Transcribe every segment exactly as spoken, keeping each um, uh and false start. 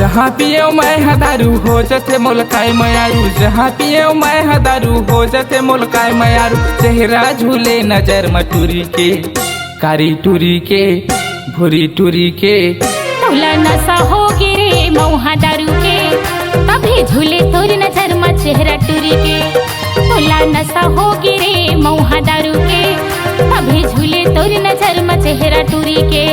जहाँ पिएव मैं ह दारू, हो जथे मोला काय मयारू। जहाँ पिएव मैं ह दारू, हो जथे मोला काय मयारू। चेहरा झूले नजर म टूरी के, कारी टूरी के, भूरी टूरी के। तोला नशा हो गे रे मउहा दारू के, तभे झूले तोर नजर म चेहरा टूरी के। तोला नशा हो गे रे मउहा दारू के, तभे झूले तोर नजर म चेहरा टूरी के।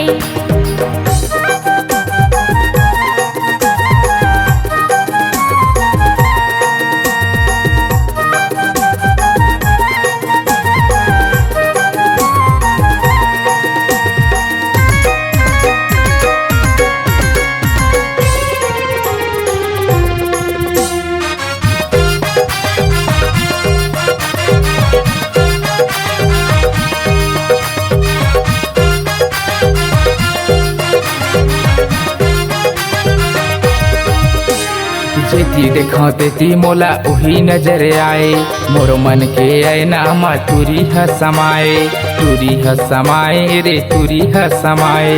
जेती देखंव तेती मोला उही नजर आए, मोर मन के ऐना म टूरी ह समाए, टूरी ह समाए रे, टूरी ह समाए।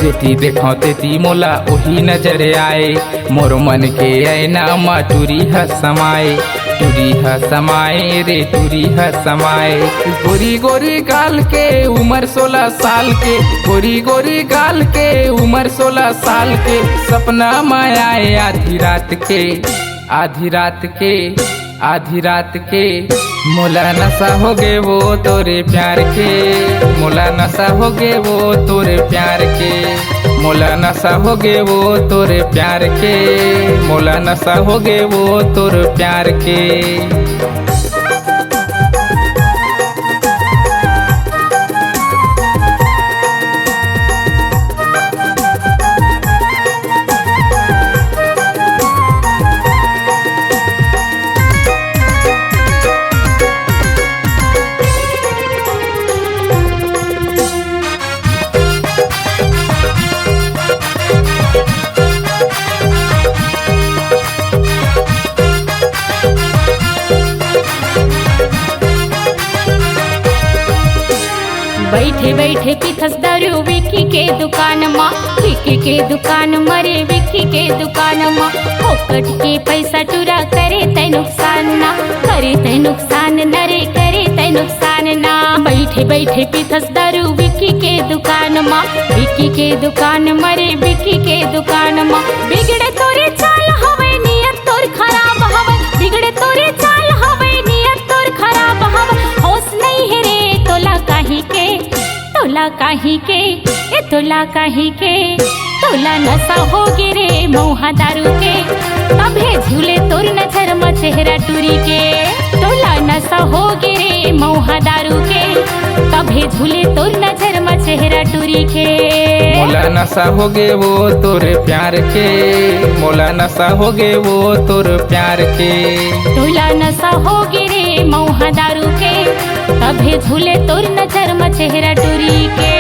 जेती देखंव तेती मोला उही नजर आए, मोर मन के ऐना म टूरी ह समाए, टूरी ह समाए रे, टूरी ह समाए। गोरी गोरी गाल के उमर सोलह साल के, गोरी गोरी गाल के उमर सोलह साल के। सपना म आए आधी रात के, आधी रात के, आधी रात के। मोला नशा हो गे वो तोरे प्यार के, मोला नशा हो गे वो तोरे प्यार के, मोला नशा हो गे वो तोरे प्यार के, मोला नशा हो गे वो तोरे प्यार के। बैठे बैठे पीथस दारू विक्की के दुकान म, विक्की के दुकान म रे, विक्की के दुकान म। फोकट के पैसा टूरा, करे तै नुकसान ना, करे तै नुकसान ना रे, करे तै नुकसान ना। बैठे बैठे पीथस दारू विक्की के दुकान म, विक्की के दुकान म रे, विक्की के दुकान म। बिगड़े तोरे चाल हवय, नियत तोर खराब हवय, बिगड़े तोरे चाल हवय, नियत तोर खराब हवय। होश नइ हे रे तोला काहे के, तोला काहे के, ए तोला काहे के। तोला नशा हो गे रे मउहा दारू के, तभे झूले तोर नजर म चेहरा टूरी के। तोला नशा हो गे रे मउहा दारू के, तभे झूले तोर नजर म चेहरा टूरी के। मोला नशा हो गे वो तोर प्यार के, मोला नशा हो गे वो तोर प्यार के। तोला नशा हो गे रे मउहा दारू के, तभे झूले तोर नजर म चेहरा टूरी के।